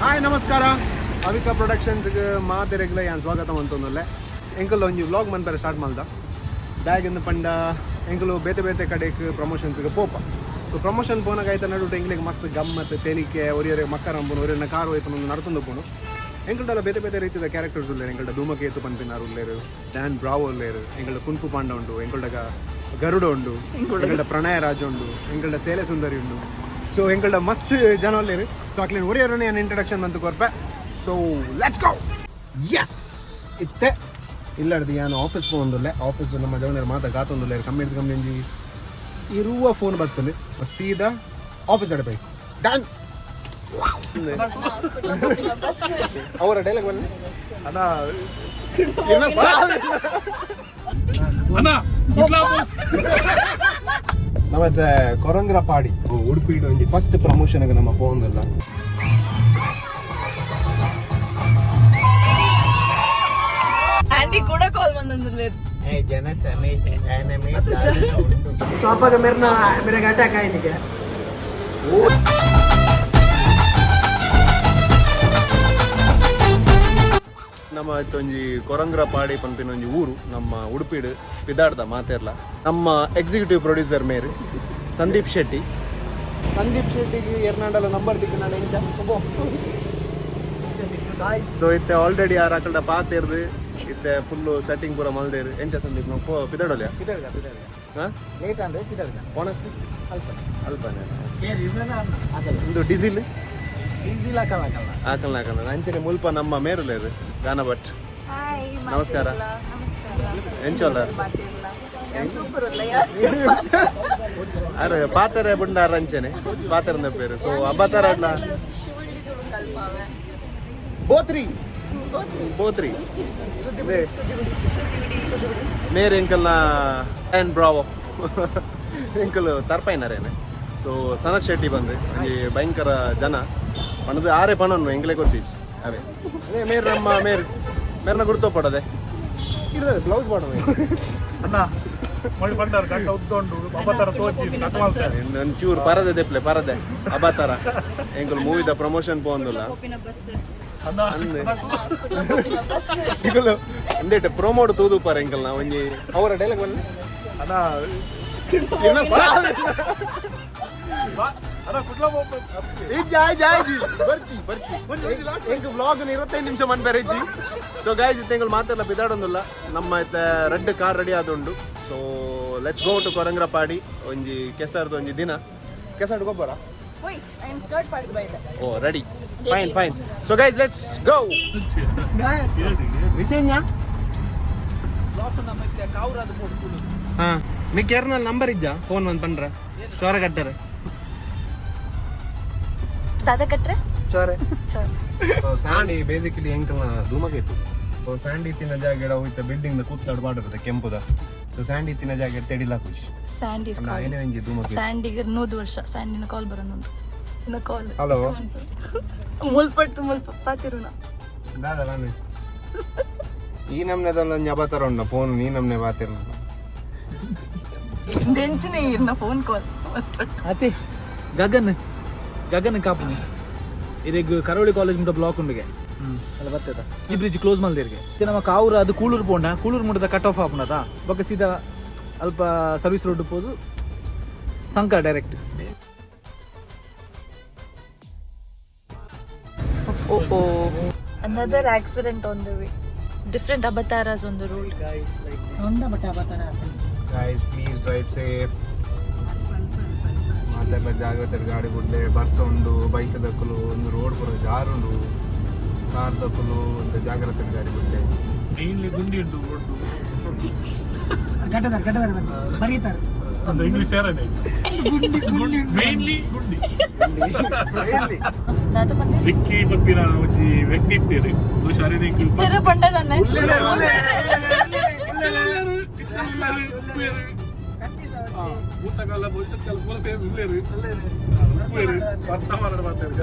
Hi, ನಮಸ್ಕಾರ. ಅವಿಕಾ ಪ್ರೊಡಕ್ಷನ್ಸ್ಗೆ ಮಾತೆರೆಗ್ಲ ಯಾನ್ ಸ್ವಾಗತ ಮಂತೊಂದುಲ್ಲೆ. ಎಂಕಲ್ ಒಂಜಿ ವ್ಲಾಗ್ ಮನ್ಪರೆ ಸ್ಟಾರ್ಟ್ ಮಲ್ದ. ಬ್ಯಾಗ್ ಪಂಡ ಎಂಕುಲು ಬೇತೆ ಬೇತೆ ಕಡೆಕ್ ಪ್ರಮೋಷನ್ಸ್ಗೆ ಪೋಪ. ಸೊ ಪ್ರಮೋಷನ್ ಪೋನಾಗ ಐತ ನಡುಟು ಎಂಕ್ಲೆಗ್ ಮಸ್ತ್ ಗಮ್ಮತ್, ತೆಲಿಕೆ, ಒರಿಯರೆ ಮಕ್ಕರ್ ಅಂಬುನು, ಒರಿಯನ ಕಾರ್ ಹೋಯ್ತು ನಡ್ತೊಂದು ಪೋನು. ಎಂಕಲ್ಡಲ ಬೇತೆ ಬೇತೆ ರೀತಿಯ ಕ್ಯಾರೆಕ್ಟರ್ಸ್ ಉಲ್ಲೇರು. ಎಂಕಲ್ಡ ಧೂಮಕೇತು ಪನ್ಪಿನಾರು ಉಲ್ಲೇರು, ಡ್ಯಾನ್ ಬ್ರಾವೋ ಉಲ್ಲೇರು, ಎಂಕಲ್ಡ ಕುನ್ಫು ಪಾಂಡ ಉಂಡು, ಎಂಕಲ್ಡಗ ಗರುಡ ಉಂಡು, ಎಂಕಲ್ಡ ಪ್ರಣಯ ರಾಜ ಉಂಡು, ಎಂಕಲ್ಡ ಸೇಲೆ ಸುಂದರಿ ಉಂಡು. ಸೊ ಎಂಕಲ್ಡ ಮಸ್ತ್ ಜನ ಉಲ್ಲೇರು. ಸೊ ಅಕ್ಲೇನ್ ಒರಿಯರನೆ ಇಂಟ್ರಡಕ್ಷನ್ ಮಂತು ಕೊರ್ಪೆ. ಸೊ let's go. S, ಇತ್ತೆ ಇಲ್ಲಡ್ದು ಯಾನು ಆಫೀಸ್ ಪೋಂದುಲ್ಲೆ. ಆಫೀಸ್ ನಮ್ಮ ಜವನರು ಮಾತ ಕಾತೊಂದುಲ್ಲೇರು. ಕಮ್ಮಿ ಕಮ್ಮಿ ಒಂಜಿ ಇರುವ ಫೋನ್ ಬರ್ತದೆ, ಸೀದಾ ಆಫೀಸ್ ಅಡೆ ಬೈ. ಡನ್. ಅವರ ಡೈಲಾಗ್ ಬನ್ನಿ. ಅಣ್ಣ. ಇನ್ನ ಅಣ್ಣ. ನಮ್ಮ ಕೊರಂಗ್ರ ಪಾಡಿ, ಉಡುಪಿ ಒಂಜಿ ಫಸ್ಟ್ ಪ್ರಮೋಷನ್ ನಮ್ಮ ಪೋಂದಲ್ಲ. ಆಂಟಿ ಕೂಡ ಕಾಲ್ ಬಂದಂದ್ರೆ. ಸೊ ಅಪ್ಪಾಗ ಮೇರ್ನ ಮೇರೆಗೆ ಅಟ್ಯಾಕ್ ಆಯ್ನಿಗೆ. ನಮ್ಮ ಒಂಜಿ ಕೊರಂಗ್ರ ಪಾಡಿ ಪನ್ಪಿನ ಒಂಜಿ ಊರು ನಮ್ಮ ಉಡುಪಿಡು ಪಿದಾಡ್ದ ಮಾತೆರ್ಲ. ನಮ್ಮ ಎಕ್ಸಿಕ್ಯೂಟಿವ್ ಪ್ರೊಡ್ಯೂಸರ್ ಮೇರ್ ಸಂದೀಪ್ ಶೆಟ್ಟಿ. ಸಂದೀಪ್ ಶೆಟ್ಟಿಗೆ ಎರ್ನಾಂಡಲ ನಂಬರ್ ದಿಕ್ಕ ನಾನು ಎಂಚ. ಸೊ ಇತ್ತೆ ಆಲ್ರೆಡಿ ಆರ್ ಅಕಲ್ಡ ಪಾತೆರ್ದು, ಇತ್ತೆ ಫುಲ್ ಸೆಟ್ಟಿಂಗ್ ಪೂರ ಮಲ್ದೇರು. ಎಂಚ ಸಂದೀಪ್, ನಾವು ಪಿದಾಡೋಲಿಯಾ? ಪಿದಳ್ಗ, ಪಿದಳ್ಗ. ಹಾ. ಲೇಟ್ ಅಂದ್ರೆ ಪಿದಳ್ಗ. ಬೋನಸ್? ಅಲ್ಪ. ಅಲ್ಪನೆ. ಇಂದು ಡೀಸಿಲ್? ಈಸಿಲ್ ಹಾಕಲ್ಲ, ಹಾಕಲ್ಲ. ಹಾಕಲ್ಲ, ಹಾಕಲ್ಲ. ಅಂಚನೆ ಮುಲ್ಪ ನಮ್ಮ ಮೇರುಲೇರು ಗಾನ ಭಟ್. ಹಾಯ್. ನಮಸ್ಕಾರ. ನಮಸ್ಕಾರ. ಎಂಚೊಲ್ಲ? ಸೂಪರ್ ಉಲ್ಲ. ಅರೆ, ಪಾತೆರೆ ಬುಂಡಾರ ಅಂಚನೆ ಪಾತೆರಂದ ಪೇರು. ಸೊ ಅಬ್ಬತಾರ ಅಡ್ಲ. ಶಿವಳ್ಳಿ ಕಲ್ಪಾವೆ. ಬೋತ್ರಿ, ಬೋತ್ರಿ. ಮೇರ್ ಎಂಕಲ್ನ ಆ್ಯಂಡ್ ಬ್ರಾವೋ ಎಂಕಲ್ ತರ್ಪೈನರೇನೆ. ಸೊ ಸನತ್ ಶೆಟ್ಟಿ ಬಂದು ಒಂಜಿ ಭಯಂಕರ ಜನ ಪಣದು ಆರೆ ಪಣನ್ನು ಎಂಕಲೆ ಗೊತ್ತೀಚ್. ಅದೇ ಅದೇ ಮೇರ್ ನಮ್ಮ ಮೇರ್ ಮೇರ್ನ ಗುರ್ತೋಪಡದೆ ಇರ್ತದೆ ಬ್ಲೌಸ್ ಪಾಡ. ಅಣ್ಣ, ಮಳಿ ಬಂದಾರ ಗಂಟ ಉದ್ದೊಂಡು ಅಬತಾರ ತೋಚಿ ಕಟ್ ಮಾಡ್ತಾರೆ. ಒಂಚೂರು ಪರದೆ ದೆಪ್ಲೆ, ಪರದೆ ಅಬತಾರ. ಎಂಕಲ್ ಮೂವಿದ ಪ್ರಮೋಷನ್ ಪೋಂದುಲ್ಲ. ಬಸ್. ಅಣ್ಣ. ಅಂದೆ. ಬಸ್. ಎಂಕಲು ಅಂದೇಟ ಪ್ರೊಮೋಡ್ ತೂದುಪಾರ ಎಂಕಲ್ನ ಒಂಜಿ ಅವರ ಡೈಲಾಗ್ ಬನ್ನಿ. ಅಣ್ಣ. ಇನ್ನ ಅಣ್ಣ, ಕುಡ್ಲ. ಇಜ್ಜಿ, ಆಯ್ಜಿ, ಆಯ್ಜಿ, ಬರ್ಚಿ, ಬರ್ಚಿ. ಎಂಕ್ ವ್ಲಾಗ್ 25 ನಿಮಿಷ ಮನ್ಪೆರೆ ಇಜ್ಜಿ. ಸೊ ಗೈಸ್, ಇತ್ತೆ ಮಾತೆಲ್ಲ ಬಿದಾಡೊಂದುಲ್ಲ. ನಮ್ಮ ಇತ್ತೆ ರೆಡ್ ಕಾರ್ ರೆಡಿ ಆದುಂಡು. ಸೊ let's go to Korangrapadi. ಒಂಜಿ ಕೆಸರ್ದು ಒಂಜಿ ದಿನ ಕೆಸರ್ಡ್ ಗೊಬ್ಬರ. ಓಯ್, I am skirt ಪಾಡ್ದು ಬೈದೆ. Oh, ready, fine, fine. So guys, let's go. ವಿಷಯ. ಹಾ, ನಿಕ್ ಏರ್ನಲ್ಲಿ ನಂಬರ್ ಇಜ್ಜಾ? ಫೋನ್ ಒಂದು ಪಂಡ್ರ ಚೋರ ಕಟ್ಟರೆ. ದಾದಾ ಕಟ್ರೆ? ಚೋರೆ. ಚೋರ್. Sandy basically ಎಂಕಲ್ನ ಧೂಮಕೇತು. ಸೊ ಸ್ಯಾಂಡಿ ತಿನ್ನ ಜಾಗೆಡ ಹೋಯ್ತ ಬಿಲ್ಡಿಂಗ್ ದ ಕೂತ್ತಾಡ್ ಬಾಡಿರುತ್ತೆ ಕೆಂಪುದ. ಸೊ ಸ್ಯಾಂಡಿ ತಿನ್ನ ಜಾಗೆಡ್ ತೆಡಿಲ ಖುಷಿ. ಸ್ಯಾಂಡಿ is ಏನೇ ಒಂಜಿ ಧೂಮಕೇತು. ಸ್ಯಾಂಡಿಗೆ 100 ವರ್ಷ. ಸ್ಯಾಂಡಿನ ಕಾಲ್ ಬರೋದುಂಟು ಕಾಲ್. ಹಲೋ. ಮುಲ್ಪಟ್ಟು ಮುಲ್ಪ ಪಾತಿರುಣ. ದಾದಾ, ನಾನು ಈ ನಮ್ನೆದಲ್ಲ ಒಂಜಿ ಅಬತಾರ ಉಂಡ ಫೋನ್ ನೀ ನಮ್ನೆ ಬಾತಿರ್ನ. ದೆಂಚಿನ ಇರ್ನ ಫೋನ್ ಕಾಲ್. ಅತೆ ಗಗನ್, ಗಗನ್ ಕಾಪುನಿ. ಇರೆಗ್ ಕರಾವಳಿ ಕಾಲೇಜ್ ಮುಟ್ಟ ಬ್ಲಾಕ್ ಉಂಡುಗೆ ಅಲ್ಲ ಬರ್ತದ. ಈ ಬ್ರಿಡ್ಜ್ ಕ್ಲೋಸ್ ಮಲ್ದಿರ್ಗೆ. ಇತ್ತೆ ನಮ್ಮ ಕಾವೂರು ಅದು ಕೂಳೂರು ಪೋಂಡ, ಕೂಳೂರು ಮುಟ್ಟದ ಕಟ್ ಆಫ್ ಆಪುನದ. ಬೊಕ್ಕ ಸೀದಾ ಅಲ್ಪ ಸರ್ವಿಸ್ ರೋಡ್ ಪೋದು ಸಂಕ ಡೈರೆಕ್ಟ್. ಓ, another accident on the way. Different avatars on the road. Guys, please drive safe. ಮಾತೆಲ್ಲ ಜಾಗ್ರತೆ, ಗಾಡಿ ಬುಡ್ಲೆ. ಬರ್ಸ ಉಂಡು, ಬೈಕ್ ದಕ್ಕಲು ಒಂದು ರೋಡ್ ಪೂರ ಜಾರುಂಡು. ಕಾರ್ ದಕ್ಕಲು ಒಂದು ಜಾಗ್ರತೆ, ಗಾಡಿ ಬುಡ್ಲೆ. ಮೇನ್ಲಿ ಗುಂಡಿ ಉಂಟು ರೋಡ್. ಗಡ್ಡದಾರ, ಗಡ್ಡದಾರ ಬರೀತಾರೆ. ಅದು ಇಂಗ್ಲಿಷ್ ಏರನೇ ಮೇನ್ಲಿ ಗುಂಡಿ. ದಾದ ಪಂಡೆ. ವಿಕ್ಕಿ ಪತ್ತಿನ ಒಂಜಿ ವ್ಯಕ್ತಿ ಇತ್ತೇರು ಹುಷಾರಿನ. ಇತ್ತೆರ ಪಂಡೆ ತಾನೆ. ಭೂತಕಾಲ ಭವಿಷ್ಯತ್ಕಾಲ ಪೂರ ಸೇರಿ ಉಲ್ಲೇರು ಉಪ್ಪೇರು ವರ್ತಮಾನ ಮಾತಾಡ್ಕ.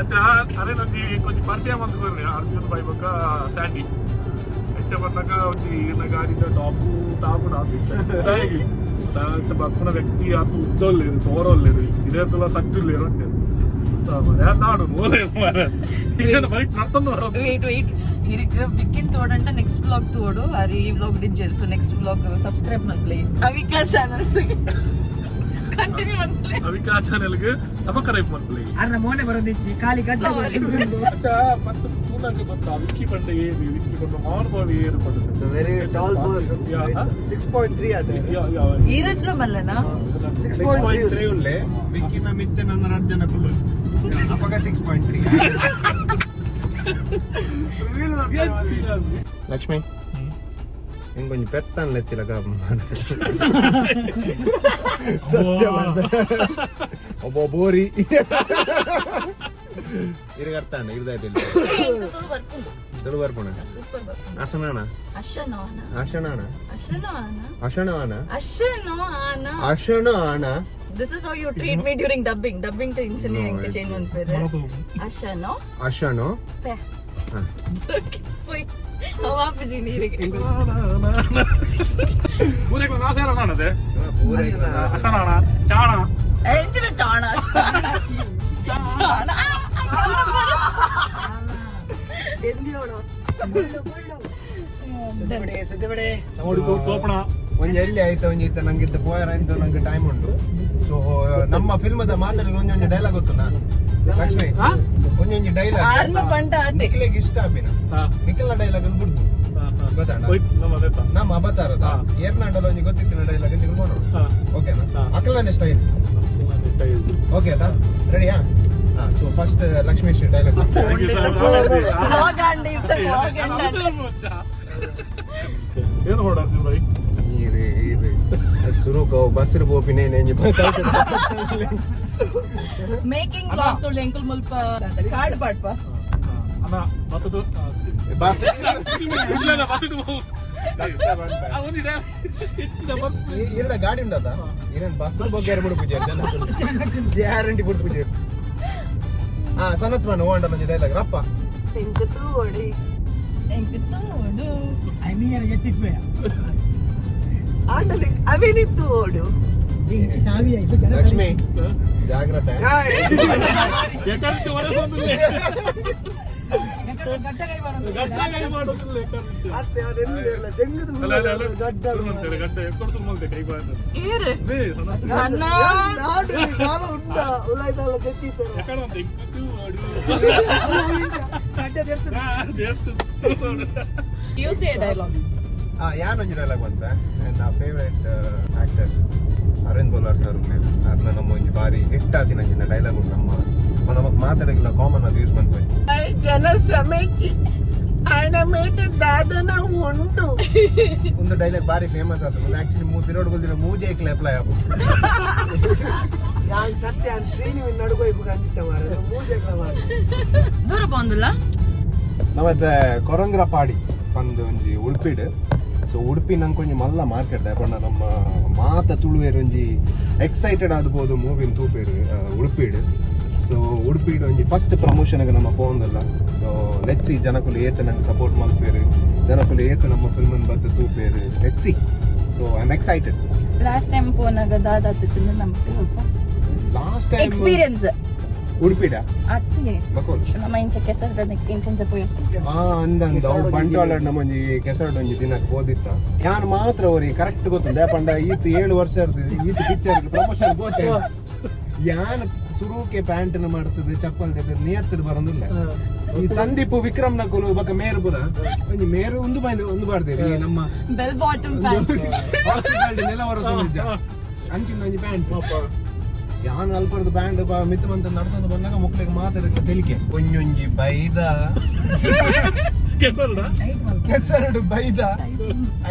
ಅಂಚ ಅರೇನೊಂಜಿ ಒಂಜಿ ಪರಿಚಯ ಮಂತ್ ಕೊರ್ರೆ ಅರ್ಜುನ್ ಬಾಯ್ ಬೊಕ್ಕ ಸ್ಯಾಂಡಿ. ಹೆಚ್ಚ ಬಂದಾಗ ಒಂಜಿ ಈರ್ನ ಗಾಡಿದ ಟಾಪು ಟಾಪು ದಾಗಿ ಬರ್ಪುನ ವ್ಯಕ್ತಿ ಆತು ಉದ್ದೊಲ್ಲೇರು ತೋರೊಲ್ಲೇರು ಇದೇ ತುಲ ಸಜ್ಜುಲ್ಲೇರು ಅಂಟೇರು. ನಾಡು ಓಲೆ ಮಾರ್ರೆ. ಇಂಚನ ಬರೀ ನರ್ತೊಂದು ಬರೋದು. ವೇಟ್ ವೇಟ್, ಇರಿಕ್ ಬಿಕ್ಕಿನ್ ತೋಡಂಟ ನೆಕ್ಸ್ಟ್ ವ್ಲಾಗ್ ತೋಡು. ಅರಿ ಈ ವ್ಲಾಗ್ ಡಿಜ್ಜರ್. ಸೊ ನೆಕ್ಸ್ಟ್ ವ್ಲಾಗ್ ಸಬ್ಸ್ಕ್ರೈಬ್ ಮಲ್ಪ್ಲೆ, ಅವಿಕಾ ಚಾನಲ್ಸ್ ಕಂಟಿನ್ಯೂ ಮಲ್ಪ್ಲೆ. ಅವಿಕಾ ಚಾನೆಲ್ಗೆ ಸಬಕರೈಪ್ ಮಲ್ಪ್ಲೆ. ಅರ್ನ ಮೋನೆ ಬರೋದಿಚ್ಚಿ ಖಾಲಿ. Sorry. ಅಚ್ಚ ಪತ್ತು ತೂನಾಗ ಬಂತ ವಿಕ್ಕಿ ಪಂಡ ಏರು, ವಿಕ್ಕಿ ಪಂಡ ಮಾನುಭಾವಿ ಏರು ಪಂಡ. It's a very tall person. Yeah. 6.3 ಆತ. ಯಾ ಯಾ. ಈರದ್ಲ ಮಲ್ಲನಾ? 6.3. ಉಳ್ಳೆ ವಿಕ್ಕಿನ ಮಿತ್ತೆ ನನ್ನ ರಡ್ ಜನ ಕುಳ್ಳು ಅಪಗ 6.3. ಲಕ್ಷ್ಮಿ, ಇಂಕೊಂಚ ಪೆತ್ತನ್ ಲೆತ್ತಿಲ. ಸತ್ಯ ಒಬ್ಬ ಬೋರಿ ಇರುಗರ್ತಾಂಡ ಇರ್ದಾಯ್ತಿಲ್ಲ. ತುಳು ಬರ್ಪುಂಡು. ತುಳು ಬರ್ಪುಣ. ಸೂಪರ್ ಬರ್ಪುಂಡು. ಅಸನಾಣ. ಅಶನೋ ಆನ. ಅಶನಾಣ. ಅಶನೋ ಆನ. ಅಶಣಾಣ. ಅಶನೋ ಆನ. ಅಶಣ ಆಣ. This is how you treat me during dubbing. Dubbing to engineering No, change ಮನ್ಪೇರೆ. ಅಶನೋ. ಅಶಣೋ. ಪೆ. ಹಾ. ಪೋಯ್ ಅವಾಪುಜಿ ನೀರಿಗೆ. ಊರಿಗೆ ನಾಸೇರ ನಾಡದೆ ಅಸನಾಣ ಚಾಣ. ಎಂಚಿನ ಚಾಣ ಚಾಣ ಚಾಣ. ತೋಪಣ. ಒಂಜಿ ಎಲ್ಲಿ ಆಯ್ತು, ಒಂಜಿ ಇತ್ತ ನಂಗೆ ಇತ್ತ ಪೋಯರ ಅಂತ ನಂಗೆ ಟೈಮ್ ಉಂಟು. ಸೊ ನಮ್ಮ ಫಿಲ್ಮದ ಮಾತಾಡಿ ಒಂಜೊಂಜಿ ಡೈಲಾಗ್ ಗೊತ್ತುನಾ ಲಕ್ಷ್ಮಿ? ಹಾ? ಒಂಜೊಂಜಿ ಡೈಲಾಗ್. ಆರ್ನ ಪಂಡ ಆತೆ. ನಿಖಿಲೆಗ್ ಇಷ್ಟ ಆಪಿನ ಹಾ. ನಿಖಿಲ್ನ ಡೈಲಾಗ್ ಬುಡ್ದು ಗೊತ್ತಾಣ. ನಮ್ಮ ಅದೇತ. ನಮ್ಮ ಅವತಾರದ ಹಾ. ಏರ್ನಾಂಡಲ ಒಂಜಿ ಗೊತ್ತಿತ್ತಿನ ಡೈಲಾಗ್ ನಿಖಿಲ್ ಮಾಡೋಣ. ಹಾ. ಓಕೆನಾ? ಹಾ. ಅಖಿಲನ ಸ್ಟೈಲ್. ಇಷ್ಟ ಆಗಿದೆ. ಓಕೆ ಆತಾ? ರೆಡಿಯಾ? ಹಾ, ಸೊ ಫಸ್ಟ್ ಲಕ್ಷ್ಮೀ ಡೈಲಾಗ್. ವ್ಲಾಗ್ ಅಂಡ್ ಇತ್ತ ವ್ಲಾಗ್ ಅಂಡ್. ಏನು ಹೊಡಾಡ್ತೀನಿ ಬೈ? ಈರೆ ಈರೆ ಸುರುಕ ಬಸ್ರು ಬೋಪಿನೇ ನೆಂಜಿ. ಮೇಕಿಂಗ್ ವ್ಲಾಗ್ ತುಳು ಎಂಕುಲ್ ಮುಲ್ಪ ಕಾರ್ಡ್ ಪಾಡ್ಪ. ಅಣ್ಣ, ಬಸ್ಸು. ಬಸ್. ಇಲ್ಲ, ಬಸ್ಸು. ಇರಡ ಗಾಡಿ ಉಂಡದ ಇರನ್ ಬಸ್ ಬಗ್ಗೆ ಬಿಡು ಜನ ಗ್ಯಾರಂಟಿ ಬಿಡು. ಹಾ, ಸನತ್ ಮನ್ ಓಂಡ ಮಂಜಿ ಡೈಲಾಗ್ ರಪ್ಪ. ಎಂಕು ತೂವಡಿ. ಎಂಕು ತೋಡು. ಆಟಲಿ ಅವೇನಿ ತೂವಡು. ಲಕ್ಷ್ಮಿ, ಜಾಗ್ರತೆ. ಎಕರ್ಚು ಒರೆಸೊಂದಿಲ್ಲ. ಗಟ್ಟ ಕೈ ಮಾಡೋದಿಲ್ಲ ಎಕರ್ಚು. ಅತ್ತೆ ಅದೆಲ್ಲ ಇರಲ್ಲ ತೆಂಗುದು. ಅಲ್ಲ, ಅಲ್ಲ, ಅಲ್ಲ. ಗಡ್ಡ. ಸುಮ್ಮನೆ ಗಟ್ಟ ಎಕ್ಕಡು ಸುಮ್ಮನೆ ಕೈ ಬಾರ್ದು. ಈರು. ಇದೇ ಸನತ್. ಸಣ್ಣ. ನಾಡು ಕಾಲ ಉಂಡ ಉಲಾಯ್ದಲ್ಲ ತೆತ್ತಿತ್ತಾರೆ. ಎಕಡೆ ಅಂತ ಎಂಕು ತೂವಡು. ಗಡ್ಡ ತೆರ್ತದೆ. ಹಾ, ದೇವ್ತು ತೂವಡು. You say dialogue. ಹಾ, ಯಾನೊಂಜಿ ಡೈಲಾಗ್ ಬಂತ. ನನ್ನ favourite actor Aravind Bolar sir ಅರ್ನ ನಮ್ಮ ಒಂಜಿ ಬಾರಿ ಹಿಟ್ ಆತಿನ ಅಂಚಿನ ಡೈಲಾಗ್ ಉಂಟು. ನಮ್ಮ ನಮಕ್ ಮಾತಾಡಗಿಲ್ಲ, ಕಾಮನ್ ಅದು ಯೂಸ್ ಮನ್ಪೋಯ್. ಜನ ಸಮೇಕಿ ఆయన ಮೇಟ ದಾದನ ಉಂಟು. ಒಂದು ಡೈಲಾಗ್ ಬಾರಿ ಫೇಮಸ್ ಆತು. ಆಕ್ಚುಲಿ ಮೂ ಪಿರೋಡ್ ಗೊಲ್ದಿನ ಮೂಜೆ ಅಪ್ಲೈ ಆಪು. ಯಾನ್ ಸತ್ಯ ಅನ್ ಶ್ರೀನಿವಿನ ನಡುಗೋಯ್ಬು ಅಂದಿತ್ತ ಮಾರ ಮೂಜೆಗ್ಲ ಮಾರ. ದೂರ ಪೋಂದುಲ್ಲ. ನಮ್ಮತ್ತೆ ಕೊರಂಗ್ರಪಾಡಿ ಪಂದ್ ಒಂಜಿ ಉಡುಪಿಡ್. ಸೊ ಉಡುಪಿ ನಂಗೆ ಒಂಜಿ ಮಲ್ಲ ಮಾರ್ಕೆಟ್ ಪಂಡ ನಮ್ಮ ಮಾತ ತುಳುವೇರು ಒಂಜಿ ಎಕ್ಸೈಟೆಡ್ ಆದ್ಬೋದು ಮೂವಿನ ತೂಪೇರು ಉಡುಪಿಡ್. ಸೊ ಉಡುಪಿಡ್ ಒಂಜಿ ಫಸ್ಟ್ ಪ್ರಮೋಷನ್ಗೆ ನಮ್ಮ ಪೋಂದಲ್ಲ. ಸೊ let's see, ಜನಕುಲು ಏತ್ ನಂಗೆ ಸಪೋರ್ಟ್ ಮಲ್ಪೇರು, ಜನಕುಲು ಏತ್ ನಮ್ಮ ಫಿಲ್ಮ್ ಬತ್ತು ತೂಪೇರು, let's see. So I am excited. Last time ಪೋನಾಗ ದಾದಾತಿತ್ತು ನಮ್ಗೆ ಲಾಸ್ಟ್ ಟೈಮ್ ಎಕ್ಸ್ಪೀರಿಯನ್ಸ್. ಉಡುಪಿಡ? ಅತ್ತೆ. ಬಕೋಲ್. ನಮ್ಮ ಇಂಚ ಕೆಸರ್ದ ಇಂಚ ಪೋಯ್. ಆ ಅಂದ ಅಂದ ಅವು ಬಂಟ್ವಾಳ ನಮ್ಮ ಒಂಜಿ ಕೆಸರಡ್ ಒಂಜಿ ದಿನಕ್ಕೆ ಹೋದಿತ್ತ. ಯಾನ್ ಮಾತ್ರ ಅವ್ರಿಗೆ ಕರೆಕ್ಟ್ ಗೊತ್ತುಂಡು. ಪಂಡ ಈತ್ 7 ವರ್ಷ ಇರ್ತದೆ, ಈತ್ ಪಿಕ್ಚರ್ ಪ್ರಮೋಷನ್ ಗೋತೆ. ಯಾನ್ ಸುರುಕೆ ಪ್ಯಾಂಟ್ ಮಾಡ್ತದೆ, ಚಪ್ಪಲ್ ತೆಗೆದು ನಿಯತ್ತಿಡ್ ಬರೋದಿಲ್ಲ. ಈ ಸಂದೀಪ್ ವಿಕ್ರಮ್ ನಕುಲು ಬೊಕ ಮೇರು ಪುರ ಒಂಜಿ ಮೇರು ಒಂದು ಬಾಂಡ್ ಒಂದು ಬಾರ್ದೇರಿ ಈ ನಮ್ಮ ಬೆಲ್ ಬಾಟಮ್ ಪ್ಯಾಂಟ್. ಹಾಸ್ಪಿಟಲ್ ನೆಲ ಹೊರಸು ನಿಜ ಅಂಚಿನ ಒಂಜಿ ಪ್ಯಾಂಟ್. ಯಾನ್ ಅಲ್ಪರ್ದು ಪ್ಯಾಂಟ್ ಮಿತ್ತು ಮಂತ ನಡ್ತೊಂದು ಬಂದಾಗ ಮುಕ್ಳಿಗೆ ಮಾತಾಡಕ್ಕೆ ತೆಲಿಕೆ ಒಂಜೊಂಜಿ ಬೈದ. ಕೆಸರುಡ? ಕೆಸರಡು ಬೈದ.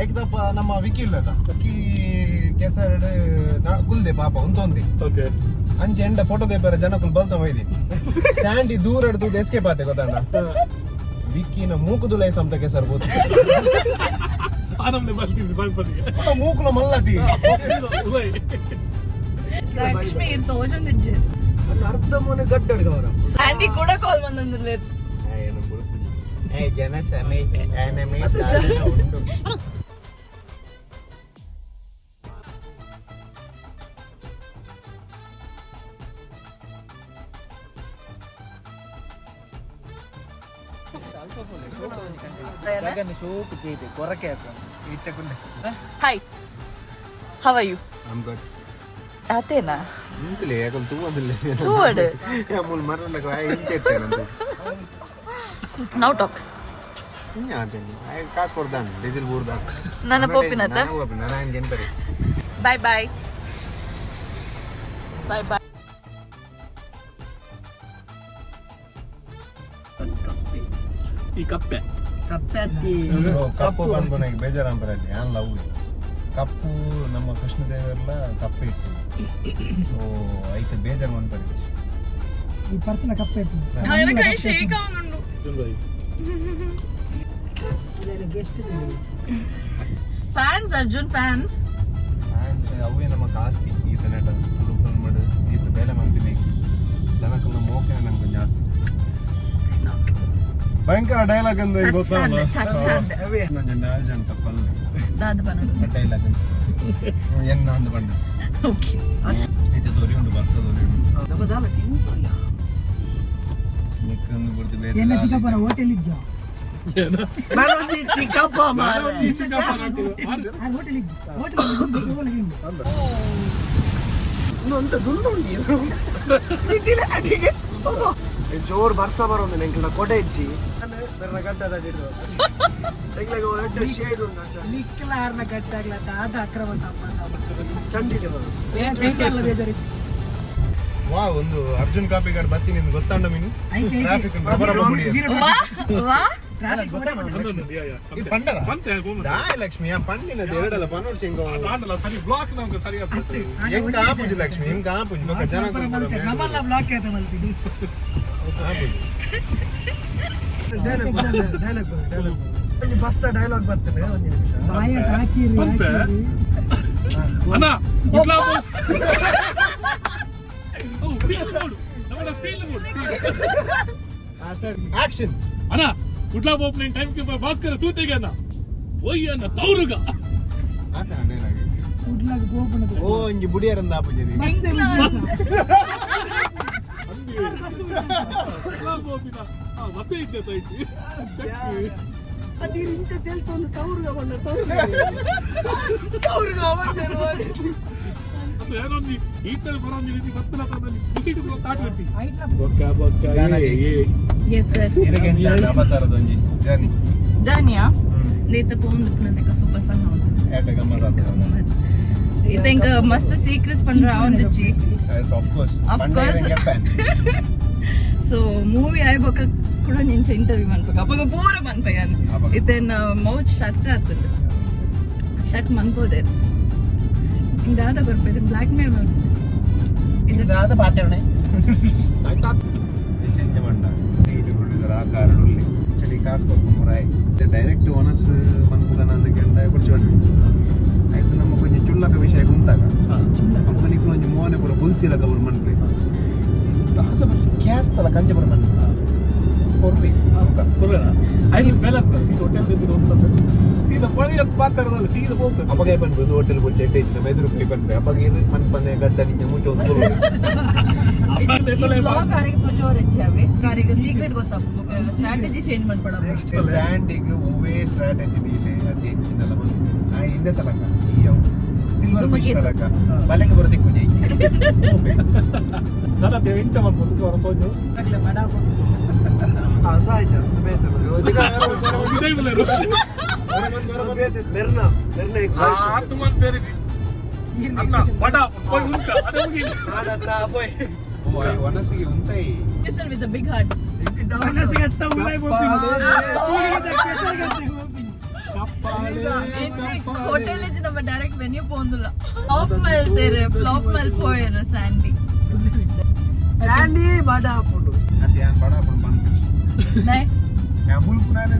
ಐಕ್ದಪ್ಪ ನಮ್ಮ ವಿಕಿ ಇಲ್ಲದ ವಿಕಿ ಕೆಸರಡು ಕುಲ್ದೆ ಪಾಪ ಉಂತೊಂದಿ. ಓಕೆ. ಅಂಚೆ ಎಂಡ ಫೋಟೋ ದೇಪರ ಜನಕುಲ್ ಬಲ್ತ ಒಯ್ದಿ. ಸ್ಯಾಂಡಿ ದೂರ ಹಿಡ್ದು ಎಸ್ಕೇಪ್ ಆತೆ ಗೊತ್ತಣ್ಣ. ವಿಕ್ಕಿನ ಮೂಕುದುಲೈ ಸಂತ ಕೆಸರು ಬೋತು. ಆನಂದ ಬರ್ತಿದ್ವಿ ಬರ್ಪದಿಗೆ. ಮೂಕುಲ ಮಲ್ಲತಿ. ಉಲೈ. ಲಕ್ಷ್ಮಿ ತೋಜೊಂದಿಜ್ಜೆ. ನನ್ನ ಅರ್ಧ ಮನೆ ಗಡ್ಡ ಅಡ್ಗವರ. ಆಂಟಿ ಕೂಡ ಕಾಲ್ ಬಂದಂದಿಲ್ಲ. ಜನ ಸಮೇತ ಉಂಟು. Gagan ಶೋಕು ಜೈದೆ ಕೊರಕೆ ಹಾಕು. Hi, how are you? I'm good. ಆತೇನಾ? ಇಂತಲೇ ಯಾಕಂತ ತೂವದಿಲ್ಲ. ತೂವಡು. ಮೂಲ ಮರಲಕ ಇಂಚೆತ್ತೇನಂತ. Now talk. ಆತೇನೆ ಕಾಸು ಕೊಡ್ತಾನೆ ಡೀಸೆಲ್ ಬೂರ್ದಾನ. ನನ್ನ ಪೋಪಿನತ್ತ? ನಾನು ಹಂಗೆ ಎಂತಾರೆ. Bye bye bye bye. ಈ ಕಪ್ಪೆ. ಕಪ್ಪೆ. ಕಪ್ಪು ಬಂದ್ಬನಾಗಿ ಬೇಜಾರಂಬರಲ್ಲಿ ಯಾನ್ ಲವ್ ಕಪ್ಪು. ನಮ್ಮ ಕೃಷ್ಣದೇವರೆಲ್ಲ ಕಪ್ಪೆ ಇತ್ತು. ಸೊ ಐತೆ ಬೇಜಾರು ಮನ್ಪರಿ. ಈ ಪರ್ಸನ ಕಪ್ಪೆ. ಕೈ ಶೇಕ್ ಆವೊಂದುಂಡು. Guest. Fans, Arjun fans. Fans ಅವೇ ನಮ್ಮ ಆಸ್ತಿ. ಈತ ನೆಟ ತುಳು ಫಿಲ್ಮ್ ಈತ ಬೇಲೆ ಮಂತಿನಿ ಜನಕ್ಕಲ್ಲ ಮೋಕೆನೆ ನಮ್ಗೆ ಜಾಸ್ತಿ. ಭಯಂಕರ ಡೈಲಾಗ್ ಅಂದ್ರೆ ಗೊತ್ತಲ್ಲ. ನಂಜೆ ನಾಲ್ ಜನ ತಪ್ಪಲ್ಲ. ದಾದ ಬನ್ನಡು. ಡೈಲಾಗ್ ಎನ್ನ ಅಂದ್ ಬಂಡ. ಓಕೆ. ಈತ ದೊರಿ ಉಂಡು, ಬರ್ಸ ದೊರಿ ಉಂಡು. ನಮ್ಮ ದಾಲ ತಿಂದು. ನಿಕ್ಕಂದು ಬಿಡ್ದು ಬೇರೆ. ಎನ್ನ ಚಿಕ್ಕಪ್ಪನ ಹೋಟೆಲ್ ಇಜ್ಜ? ನಾನೊಂದು ಚಿಕ್ಕಪ್ಪ ಮಾರ್ರೆ. ಹೋಟೆಲ್ ಇಜ್ಜಿ, ಹೋಟೆಲ್. ಇನ್ನೊಂದು ದುಂಡು ಉಂಟು ಅಡಿಗೆ. ಜೋರ್ ಬರ್ಸ ಬರೋದು. ಎಂಕಲ್ನ ಕೊಡೆ ಇಜ್ಜಿ. ಶೇಡ್ ಉಂಟು. ನಿಕ್ಕಲಾರ್ನ ಗಟ್ಟಾಗ್ಲ ದಾದ ಅಕ್ರಮ ಸಂಬಂಧ ಚಂಡಿಗೆ ಬರೋದು. ವಾ, ಒಂದು ಅರ್ಜುನ್ ಕಾಪಿ ಗಾರ್ಡ್ ಬತ್ತಿ ನಿಂದು ಗೊತ್ತಾಂಡ ಮೀನು ಟ್ರಾಫಿಕ್. ವಾ ವಾ. ಇದು ಪಂಡರ ದಾಯ ಲಕ್ಷ್ಮಿ ಆ ಪಂಡಿನ ಎರಡಲ್ಲ ಪನ್ನೋಡ್ ಸಿಂಗ್. ಸರಿ, ಬ್ಲಾಕ್ ನಮ್ಗೆ ಸರಿ ಆಗ್ತದೆ. ಹೆಂಗ ಆಪುಜಿ ಲಕ್ಷ್ಮಿ, ಹೆಂಗ ಆಪುಜಿ ಬೊಕ್ಕ ಜನ. ನಮ್ಮಲ್ಲ ಬ್ಲಾಕ್ ಆಯ್ತಾ ಮಲ್ತೀನಿ. ಆಪುಜಿ. Dialogue dialogue dialogue ಬಸ್ತ dialogue ಬರ್ತದೆ, ಒಂದು ನಿಮಿಷ. ಪಂಪೆ ಅಣ್ಣ ಇಟ್ಲಾ. ಓ ಫೀಲ್ ಮೋಡ್, ನಮ್ಮ ಫೀಲ್ ಮೋಡ್. ಹಾ ಸರ್, ಆಕ್ಷನ್. ಅಣ್ಣ, Kudla opening time keeper Bhaskara ತೂತಿಗೆ ಅಣ್ಣ ಪೊಯ್ಯ ಅಣ್ಣ ತೌರುಗ. ಆತನ ಡೈಲಾಗ್. ಓ ಇಂಜಿ ಬುಡಿಯರಂದ ಆಪುಜಿ. ಕುಡ್ಲಾ ಬೋಪಿನ ಆ ವಸೆ ಇದ್ದೆ ತೈತಿ. ಅದು ಇಂತ ತೆಲ್ತೊಂದು ತೌರುಗ ಬಣ್ಣ ತೌರುಗ ತೌರುಗ. ಅದು ಏನೋ ನೀ ಈ ತರ ಬರೋ ನೀ ಗೊತ್ತಿಲ್ಲ ತಂದಲ್ಲಿ ಕುಸಿಟ್ಟು ತಾಟ್ ಬಿಟ್ಟಿ ಬೊಕ್ಕ ಬೊಕ್ಕ. Yes sir. ಇರಗೆ ಅವತಾರದ ಒಂಜಿ ಜರ್ನಿ. ದಾನಿಯಾ ನೇತ ಪೋಂದು ನನಗೆ ಸೂಪರ್ ಫನ್ ಹೌದು. ಏಟ ಗಮ್ಮತ್ ಆತದ. ಇದು ಇಂಕ ಮಸ್ತ್ ಸೀಕ್ರೆಟ್ಸ್ ಪಂಡ್ರ ಆವಂದಿಚ್ಚಿ. Yes, of course. Of course. So movie ಆಯ್ಬೊಕ್ಕ ಕೂಡ ನಿಂಚ ಇಂಟರ್ವ್ಯೂ ಮನ್ಪಕ ಅಪಗ ಪೂರ ಮನ್ಪಯ್ಯಾನ್. ಅಪಗ. ಇತ್ತೇನ ಮೌಚ್ ಶಟ್ ಆತುಂಡು, ಶಟ್ ಮನ್ಪೋದೆ. ಇಂದಾದ ಕೊರ್ಪೇರು ಬ್ಲ್ಯಾಕ್ ಮೇಲ್ ಮನ್ಪು. ಇದಾದ ಪಾತೆರಣೆ ಚೇಂಜ್ ಮಂಡ ಯೂಟ್ಯೂಬ್ ಪ್ರೊಡ್ಯೂಸರ್ ಆ ಕಾರಣ ಉಲ್ಲಿ ಚಳಿ ಕಾಸು ಕೊಟ್ಟು ಮುರಾಯ್ ಡೈರೆಕ್ಟ್ ಒನಸ್ ಮನ್ಪುಗನ ಅಂತ ಕೆಂಡ ಕುರ್ಚಿ. ಆಯ್ತು, ನಮ್ಮ ಕೊಂಚ ಚುಲ್ಲಕ ವಿಷಯ ಗುಂತಾಗ ಅಪ್ಪ ನಿಕ್ಲು ಒಂಜಿ ಮೋನೆ ಪೂರ ಬುಲ್ತಿಲಕ ಪೂರ ಮನ್ಪೆ ಗ್ಯಾಸ್ ತಲ ಕಂಜ ಪೂರ ಮನ್ಪು ಕೊರ್ವಿ. ಐದು ಮೇಲೆ ಸೀದಾ ಹೋಟೆಲ್ ಸೀದಾ ಪರಿ ಅಂತ ಮಾತಾಡೋದಲ್ಲ, ಸೀದಾ ಹೋಗ್ತದೆ. ಅಪ್ಪಗೆ ಪನ್ಪು ಹೋಟೆಲ್ ಪೂರ ಚೆಡ್ಡೆ ಇತ್ತು ನಮ್ಮ ಎದುರು ಪೈ ಪನ್ಪೆ ಅಪ್ಪಗೆ ಇರು ಮನ್ಪಂದೆ ಗಡ್ಡ ನಿಂಜ ಮುಚ್ಚ ಒಂದು ತುಳು. ಬ್ಲಾಗ್ ಆರಿಗೆ ತುಜೋರ್ ಹೆಚ್ಚಾವೆ ಆರಿಗೆ ಸೀಕ್ರೆಟ್ ಗೊತ್ತಪ್ಪ, ಸ್ಟ್ರಾಟಜಿ ಚೇಂಜ್ ಮಾಡ್ಕೊಡ. ಸ್ಯಾಂಡಿಗ್ ಹೂವೇ ಸ್ಟ್ರಾಟಜಿ ಇದೆ ಅತಿ ಹೆಚ್ಚಿನಲ್ಲ ಬಂದು ಆ ಹಿಂದೆ ತಲಕ ಈ ಅವು ಸಿಲ್ವರ್ ಫಿಶ್ ತಲಕ ಬಲೆಗೆ ಬರೋದಕ್ಕೆ ಕುಂಜೆ. ಸರ ಎಂಚ ಮಾಡ್ಬೋದು ಹೊರ ತೋಜು. ಅದು ಆಯ್ತು ಬೇತ. ಮೆರ್ನ ಮೆರ್ನ ಎಕ್ಸ್ಪ್ರೆಷನ್. ಆತ್ಮ ಬೇರೆ ಅಣ್ಣ ಬಡ ಪೊಯ್ ಉಂಟ ಅದೇ ಮುಗಿಲ್ಲ. ಒನಸಿಗೆ ಉಂತೈ. Sir with big heart. Hotel ನಮ್ಮ ಡೈರೆಕ್ಟ್ ವೆನ್ಯೂ ಪೋಂದುಲ್ಲ, ಫ್ಲಾಪ್ ಮಲ್ತೇರೆ, ಫ್ಲಾಪ್ ಮಲ್ ಪೋಯರ್ ಸ್ಯಾಂಡಿ. ಸ್ಯಾಂಡಿ ಬಾಡ ಹಾಪುಂಡು. ಅತಿ ಯಾನ್ ಬಡ ಪಂಪ. ನೈ. ಮುಲ್ಪುನಾನೆ.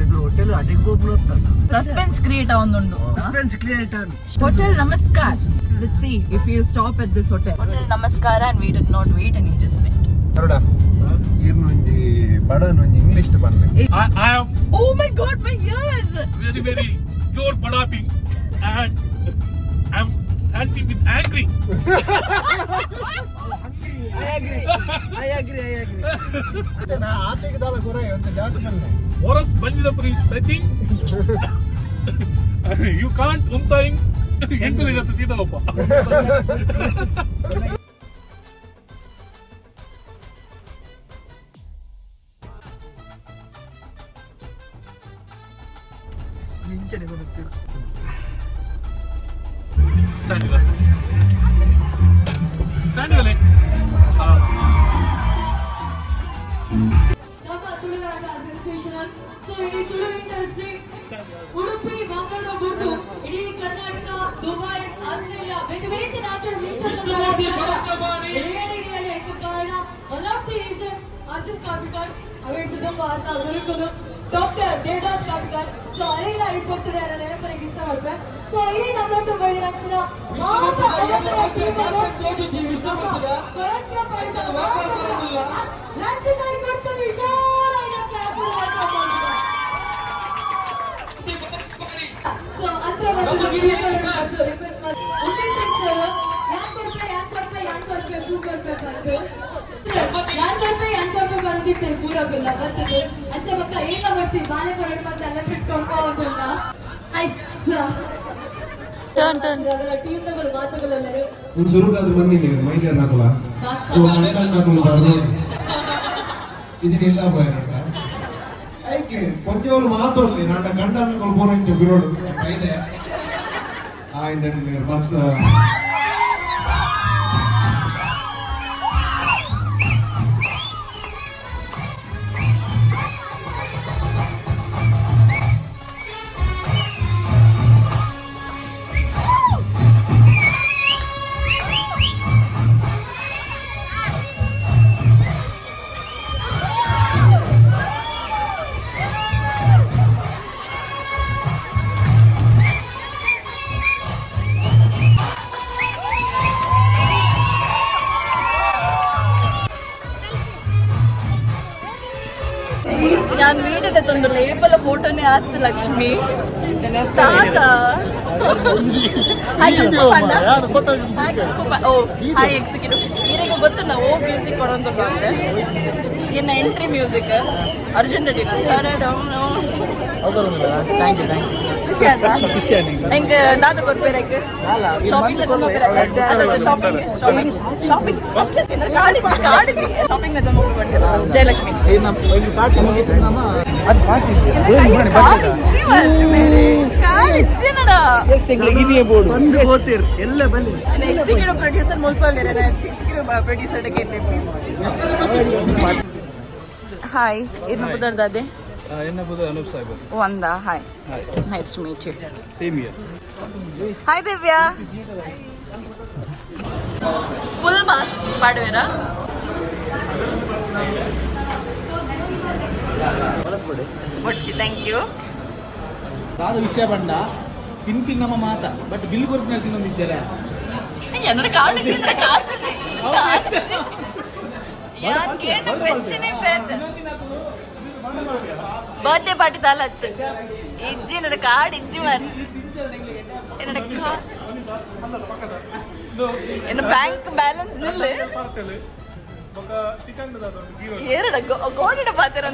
ಇದ್ರ ಹೋಟೆಲ್ ಅಡಿಗೆ ಹೋಗ್ಬಿಡುತ್ತಲ್ಲ. ಸಸ್ಪೆನ್ಸ್ ಕ್ರಿಯೇಟ್ ಆವೊಂದುಂಡು. Suspense create on. Hotel Namaskar. Let's see if he'll stop at this hotel. Hotel Namaskar, and we did not wait and he just went. Garuda ಈರ್ನೊಂಜಿ ಬಡನೊಂಜಿ English ಪನ್ಲೆ. I am Oh my god, my ears! very very ಜೋರ್ ಬಡಾಪಿ and I am Sandy with angry. I agree, I Agree, I agree. ಆತೆಗೆ ದಾಲ ಕೊರ ಅಂತ ಜಾಸ್ತಿ ಬಂದೆ. Morris ಬಂದಿದ ಪುರಿ setting. You can't ಉಂತಾಯಿಂಗ್ ಎಂಟು ಇರುತ್ತೆ ಸೀದಾ ಒಪ್ಪ. ನಿಂಚನೆ ಗೊತ್ತಿರು. ನಮ್ಮ ತುಳುನಾಡ ಸೆನ್ಸೇಷನಲ್. ಸೊ ಇಡೀ ತುಳು ಇಂಡಸ್ಟ್ರಿ, ಉಡುಪಿ, ಮಂಗಳೂರು ಬಿಟ್ಟು ಇಡೀ ಕರ್ನಾಟಕ, ದುಬೈ, ಆಸ್ಟ್ರೇಲಿಯಾ, ಬೇರೆ ಬೇರೆ ರಾಜ್ಯದ ರಿಯಲಿ ರಿಯಲಿ ಎಕ್ಕು ಕಾರಣ, one of the reason Arjun Kapikad ಅವೆಂಟು ತುಂಬ ಅಂತ ಗುರುಕುಲು ಡಾಕ್ಟರ್ ದೇವದಾಸ್ ಕಾಪಿಕಾಡ್. ಸೊ ಅರೆಲ್ಲ ಇಟ್ಕೊಡ್ತಾರೆ ನೆನಪರಿಗೆ ಇಷ್ಟಪಡ್ತಾರೆ. ಸೊ ಇಡೀ ನಮ್ಮೊಟ್ಟು ಬೈದಿನ ಮಾತ ಅವತರ ಟೀಮ್ ಕೊರಕ್ಕೆ ಪಡೆದ ರಂಜಿತ ಕೊಟ್ಟು ವಿಚಾರ. ಸೊ ಹತ್ರ ಬಂದು ರಿಕ್ವೆಸ್ಟ್ ಮಾಡಿ ಸರ್, ಯಾನ್ ಕೊಡ್ಪೆ, ಯಾನ್ ಕೊಡ್ಪೆ, ಯಾನ್ ಕೊಡ್ಪೆ, ಪೂ ಕೊಡ್ಪೆ ಬಂದು ಯಾನ್ ಕೊಡ್ಪೆ, ಯಾನ್ ಕೊಡ್ಪೆ ಬರೋದಿತ್ತು ಪೂರ ಗುಲ್ಲ ಬರ್ತದೆ. ಅಂಚ ಬಕ್ಕ ಏನ ಬರ್ಚಿ ಬಾಲೆ ಕೊರಡು ಮತ್ತೆ ಎಲ್ಲ ಬಿಟ್ಕೊಂಡು ಹೋಗೋದಿಲ್ಲ. ಐಸ್ ಟೀಮ್ ನಗಳು ಮಾತುಗಳೆಲ್ಲರೂ ಸುರುಗಾದ ಮಂದಿ ನೀರು ಮೈಲಿಯರ್ ನಾಕುಲ ಸೊ ಮಂಡಲ್ ನಾಕುಲು ಬರದು ಇಜಿನ ಇಲ್ಲ పోయారంట. ಐಕೆ కొంచెం ಮಾತೋಡ್ಲಿ ನಾಟ ಗಂಡ ಪೂರ ಇಂಚ ಬಿರೋಡು ಐದೆ ಆಯ್ತು ಮತ್ತ. ನಾನು ವೀಡಿಯೋದ ತಂದು ಲೇಬಲ್ ಫೋಟೋನೇ ಆತು. ಲಕ್ಷ್ಮಿ ತಾತ, ಹಾಯ್ ಓ ಹಾಯ್ ಎಕ್ಸಿಕ್ಯೂಟಿವ್. ಈರಿಗೆ ಗೊತ್ತು ನಾವು ಮ್ಯೂಸಿಕ್ ಕೊಡೋದು ಅಂದ್ರೆ ಇನ್ನು entry music Arjun Reddy. Thank you, thank you. ಖುಷಿ ಆಯ್ತಾ? ಖುಷಿ ಆಯ್ತು. ಹೆಂಗ್ ದಾದ ಬರ್ಬೇಕ? Shopping, shopping, shopping, shopping. ಕಾಡಿ ಕಾಡಿ ಶಾಪಿಂಗ್ ಜಯಲಕ್ಷ್ಮಿ. ಪಾರ್ಟಿ ಮುಗಿಸ್ತಾಮ ಅದು ಪಾರ್ಟಿ. ಬಂದು ಹೋತಿರ್ ಎಲ್ಲ ಬನ್ನಿ. ಎಕ್ಸಿಕ್ಯೂಟಿವ್ ಪ್ರೊಡ್ಯೂಸರ್ ಮುಲ್ಪಲ್ ಎಕ್ಸಿಕ್ಯೂಟಿವ್ ಪ್ರೊಡ್ಯೂಸರ್ ಕೇಳಿ ಪ್ಲೀಸ್. ಹಾಯ್, ಇನ್ನು ಪುದರ್ದಾದೆ? ಎನ್ನ ಬುದ ಅನೂಪ್ ಸಾಹೇಬ್. ಒಂದ hi, nice to meet you. Same year. Hi Divya. Full mask ಪಾಡುವೆರಾ? ಬೊಡ್ಚಿ, thank you. ದಾದ ವಿಷಯ ಬಂಡ ತಿನ್ಪಿನ್ ನಮ್ಮ ಮಾತ, ಬಟ್ ಬಿಲ್ ಕೊರ್ಪಿನ ತಿನ್ನೊಂದಿಜ್ಜರ. എന്നോട് കാണിക്കുന്ന കാശ് ഞാൻ കേട്ട ಕ್ವೆಶನ್. ಬರ್ತ್ಡೇ ಪಾರ್ಟಿ ತಾಲತ್ತು ಇಜ್ಜಿ என்னோட கார்டு இಜ್ಜಿ ಮಾರ್ என்னோட கார்டு என்ன ಬ್ಯಾಂಕ್ ಬ್ಯಾಲೆನ್ಸ್ ನಿಲ್ಲು. ಏರಡ ಗೋಡಿಡ ಪಾತ್ರ.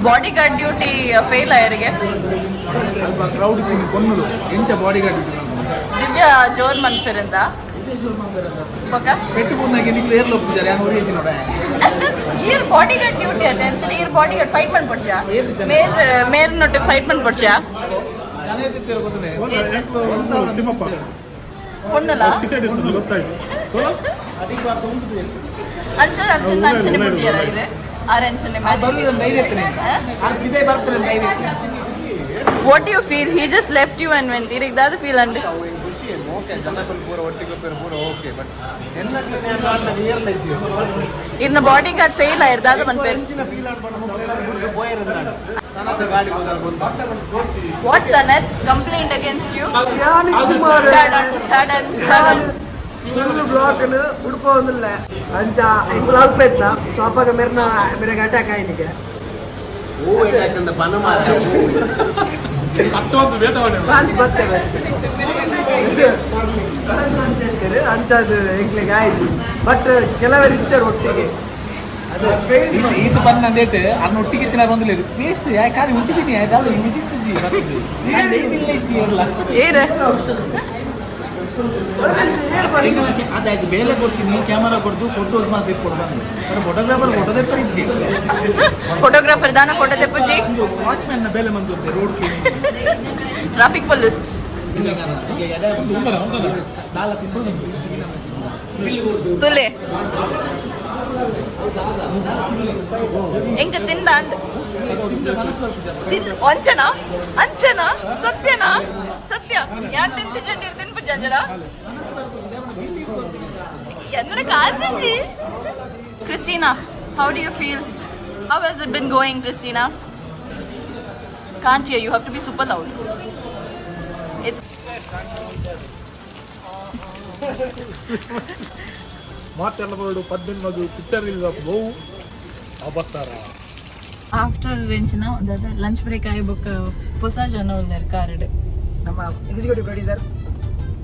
ಬಾಡಿ ಗಾರ್ಡ್ ಡ್ಯೂಟಿ ಫೇಲ್ ಆಯರಿಗೆ. ಅಲ್ಪ ಕ್ರೌಡ್ ಇತ್ತು ಕೊನ್ನುಲು ಎಂಚ ಬಾಡಿ ಗಾರ್ಡ್ ಡ್ಯೂಟಿ. ದಿವ್ಯಾ ಜೋರ್ ಮನ್ಫಿರಿಂದ ಪಕ್ಕ. ಪೆಟ್ಟು ಪೂರ್ಣಾಗಿ ನಿಕ್ಲು ಏರ್ಲ ಒಪ್ಪುಜಾರೆ ಯಾನ್ ಒರಿ ನೋಡ. ಈರ್ ಬಾಡಿ ಗಾರ್ಡ್ ಡ್ಯೂಟಿ ಅದೇ ಅಂಚನೆ ಈರ್ ಬಾಡಿ ಗಾರ್ಡ್ ಫೈಟ್ ಮಾಡ್ಕೊಡ್ಚಾ? ಮೇರ್ ಮೇರ್ ನೊಟ್ಟು ಫೈಟ್ ಮಾಡ್ಕೊಡ್ಚಾ? ಜನ ಎತ್ತಿರ ಗೊತ್ತುಂಡೆ. ತಿಮ್ಮಪ್ಪ. ಪೊಣ್ಣಲ. ಗೊತ್ತಾಯ್ತು. ಅಂಚನೆ ಅಂಚನೆ ಅಂಚನೆ ಬುಟ್ಟಿಯರ ಇದೆ ಆರ್ ಅಂಚನೆ. ಬರುದು ಧೈರ್ಯ ಇತ್ತನೆ ಆರ್ ಬಿದೆ ಬರ್ತಾರೆ ಧೈರ್ಯ. What you feel? He just left you and went. ಇರಿಗೆ ದಾದ ಫೀಲ್ ಅಂಡ್? ಖುಷಿ ಓಕೆ, ಜನಕುಲು ಪೂರ ಒಟ್ಟಿಗೆ ಪೂರ ಓಕೆ, ಬಟ್ ಇರ್ನ ಬಾಡಿ ಗಾರ್ಡ್ ಫೇಲ್ ಆಯಿರ್ ದಾದ ಮನ್ಪೇರ್? ಅಂಚಿನ ಫೀಲ್ ಅನ್ಕೊಂಡು ಬಿಡ್ದು ಪೋಯಿರಂದಾಂಡ ಸನದ ಗಾಡಿ ಹೋದಾಗ. What Sanath, complaint against you? ಯಾನಿಜ್ಜಿ. ತಡನ್ ತಡನ್ ತಡನ್. ಫುಲ್ ಬ್ಲಾಕ್ ಉಡುಪೊಂದಿಲ್ಲ ಅಂಚ ಎಂಕುಲು ಅಲ್ಪ ಇತ್ತ. ಸೊ ಅಪ್ಪಗ ಮೆರ್ನ ಮೆರೆಗೆ ಅಟ್ಯಾಕ್ ಆಯ್ನಿಗೆ. ಹೂ ಯಾಕಂದ್ರೆ ಪನ ಮಾರ. ಅಷ್ಟೊಂದು ವೇತ ಮಾಡಿ. ಫ್ಯಾನ್ಸ್ ಬರ್ತಾರೆ, ಫ್ಯಾನ್ಸ್ ಅಂಚ ಇರ್ತಾರೆ ಅಂಚ. ಅಂಚಾದ ಎಂಕ್ಲೆಗ್ ಆಯ್ತು. ಬಟ್ ಕೆಲವರು ಇತ್ತಾರೆ ಒಟ್ಟಿಗೆ. ಇದು ಇದು ಬಂದ ಡೇಟ್ ಅನ್ನ ಒಟ್ಟಿಗೆ ತಿನ್ನ ಬಂದಿಲ್ಲ. ವೇಸ್ಟ್ ಯಾ ಖಾಲಿ ಉಂಟಿದ್ದೀನಿ ಆಯ್ತಲ್ಲ, ಈ ಮಿಸಿತ್ತಿಜಿ ಇಲ್ಲ ಇಜ್ಜಿ ಇರಲ್ಲ. ಏನ? ಅದಾಯ್ತು, ಬೇಲೆ ಕೊಡ್ತೀನಿ, ಕ್ಯಾಮರಾ ಕೊಡ್ತು, ಫೋಟೋಸ್ ಮಾತ್ರ ಕೊಡು ಬಂದು. ಫೋಟೋಗ್ರಾಫರ್ ಫೋಟೋ ತೆಪ್ಪ ಇಜ್ಜಿ. ಫೋಟೋಗ್ರಾಫರ್ ದಾನ ಫೋಟೋ ತೆಪ್ಪುಜಿ. ವಾಚ್ಮ್ಯಾನ್ ನ ಬೇಲೆ ಮಂತು ರೋಡ್. Traffic police. ತುಲೆ ಎಂಕ ತಿಂದ ಅಂದ್ ತಿನ್ ಒಂಚನಾ ಅಂಚನಾ ಸತ್ಯನಾ ಸತ್ಯ ಯಾನ್ ತಿಂತಿ ತಿನ್ಪು ಜಂಜಡ എന്നോട് കാത്തിഞ്ചി. Christina, how do you feel? How has it been going, Christina? Can't hear you, have to be super loud. It's ಮಾತೆಲ್ಲ ಬರೋಡು ಪದ್ದಿನ ಮಗು ಪಿಕ್ಚರ್ ಇಲ್ಲ ಬಹು ಅಬತ್ತಾರ. ಆಫ್ಟರ್ ರೇಂಜ್ನ ಲಂಚ್ ಬ್ರೇಕ್ ಆಗಿ ಬೊಕ್ಕ ಹೊಸ ಜನ ಉಲ್ಲೇರ್ ಕಾರಡ್. ನಮ್ಮ executive producer,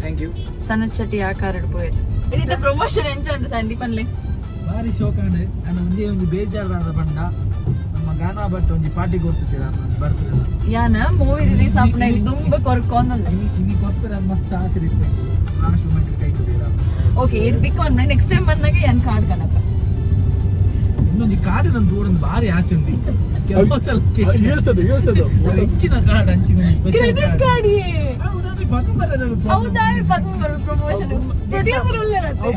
thank you. Sanath Shetty ಆ ಕಾರಡ್ ಪೋಯರ್. ಇದ ಪ್ರಮೋಷನ್ ಎಂಚ ಉಂಟು ಸಂಡಿ ಪನ್ಲೆ. ಬಾರಿ ಶೋಕಾಂಡ್ ಅಂಡ್ ಒಂಜೇ ಒಂಜಿ ಬೇಜಾರಾದ ಪಂಡ ನಮ್ಮ ಗಾನಾ ಭಟ್ ಒಂಜಿ ಪಾರ್ಟಿ ಕೊಡ್ತಿದ್ದೀರ ಬರ್ತದಲ್ಲ. ಯಾನ ಮೂವಿ ರಿಲೀಸ್ ಆಪುನ ದುಂಬ ಕೊರ್ಕೊಂದಲ್ಲ. ಇನಿ ಇನಿ ಕೊರ್ಪೆರ ಮಸ್ತ್ ಆಸೆ ಇತ್ತು, ಲಾಸ್ಟ್ ಮೂಮೆಂಟ್ ಕೈ ಕೊಡಿರ. ಓಕೆ, ಇದು ಪಿಕ್ ಒನ್ ನೆಕ್ಸ್ಟ್ ಟೈಮ್ ಬಂದಾಗ ಯಾನ್ ಕಾರ್ಡ್ ಕನಪ. ಇನ್ನೊಂದು ಕಾರ್ಡ್ ನನ್ನ ದೂರ ಭಾರಿ ಆಸೆ ಉಂಟು ಕೆಲವು ಸಲ. ಹೇಳ್ಸದು ಹೇಳ್ಸದು. ಹೆಚ್ಚಿನ ಕಾರ್ಡ್ ಹಂಚಿನ ಸ್ಪೆಷಲ್. ಕ್ರೆಡಿಟ್ ಕಾರ್ಡ್ ಹೌದಾದ್ರೆ ಪದ ಬರೋದು. ಹೌದಾ? ಪದ್ಮ ಪ್ರಮೋಷನ್ ಪ್ರೊಡ್ಯೂಸರ್ ಉಲ್ಲೇರತ್ತೆ.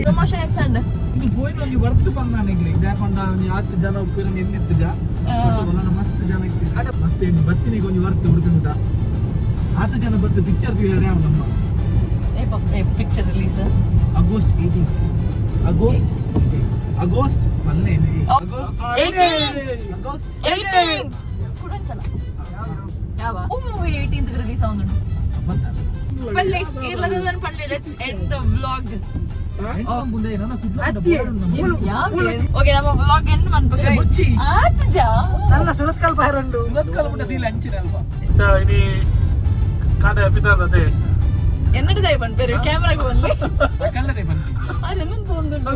ಪ್ರಮೋಷನ್ ಎಂಚ ಇದು ಪೋಯಿನ ಒಂಜಿ ವರ್ತು ಪಂದಾನ ಎಂಗ್ಲೆ ದಾಯೆ ಒಂಜಿ ಆತ್ ಜನ ಉಪ್ಪುನ ಎಂದಿತ್ತು ಜಾ ಮಸ್ತ್ ಜನ ಇತ್ತು. ಮಸ್ತ್ ಏನು ಬತ್ತಿನಿಗೆ ಒಂಜಿ ವರ್ತು ಹುಡುಕುಂಟ ಆತ ಜನ ಬತ್ತು ಪಿಕ್ಚರ್ ತೂಯರೆ ನಮ್ಮ. Picture release? August 18, August, August ಪಲ್ಲೆ August 18. August 18 ಕುಡಂಚಲ ಯಾವ ಮೂವಿ 18th release ಆവുಂದುಂಡು? ಪಲ್ಲೆ ಇರ್ಲದ ಪಲ್ಲೆ. Let's end the vlog. ಮುಂದೆ ನನ್ನ ಅತ್ತಿ, ಮೂಲು. ಓಕೆ, ನಮ್ಮ ವ್ಲಾಗ್ ಎಂಡ್ ಮನ್ಪುಗ. ಏ, ಮುಚ್ಚಿ. ಆತ್ ಜಾ. ನನ್ನ ಸುರತ್ಕಲ್ ಬಾರುಂಡು. ಸುರತ್ಕಲ್ ಮುಟ್ಟ ದೀಲ ಅಂಚಿನ ಅಲ್ವಾ? ಇನಿ ಕಾಡೆ ಪಿತಾರ್ದತೆ. ಎನ್ನಡಿದಾಯ್ ಪನ್ಪೇರು ಕ್ಯಾಮ್ರಾಗ್ ಬನ್ನಿ. ಕಲ್ಲಡೆ ಬಂದು. ಅದನ್ನು ತೋಂದುಂಡು.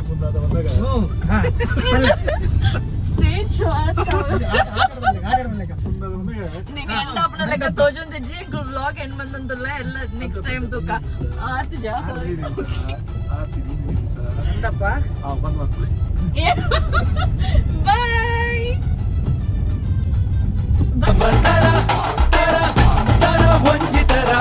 ಮುಂದಾದ ಬಂದಾಗ. ಸ್ಟೇಜ್ ಶೋ ಆತ್. ಮುಂದಾದ ಬಂದಾಗ. ನೀನ್ ಎಂಡ್ ಆಪ್ನ ಲೆಕ್ಕ ತೋಜೊಂದಿಜ್ಜಿ. ವ್ಲಾಗ್ ಎಂಡ್ ಬಂದಂತಲ್ಲ ಎಲ್ಲ ನೆಕ್ಸ್ಟ್ ಟೈಮ್ ತೂಕ ಆತ್ ಜಾ. ಎಂದಪ್ಪ? ಬಂದ್ ಮಾಡ್ಕೊಳ್ಳಿ. ಬಾಯ್. ತರ ತರ ಒಂಜಿ ತರ.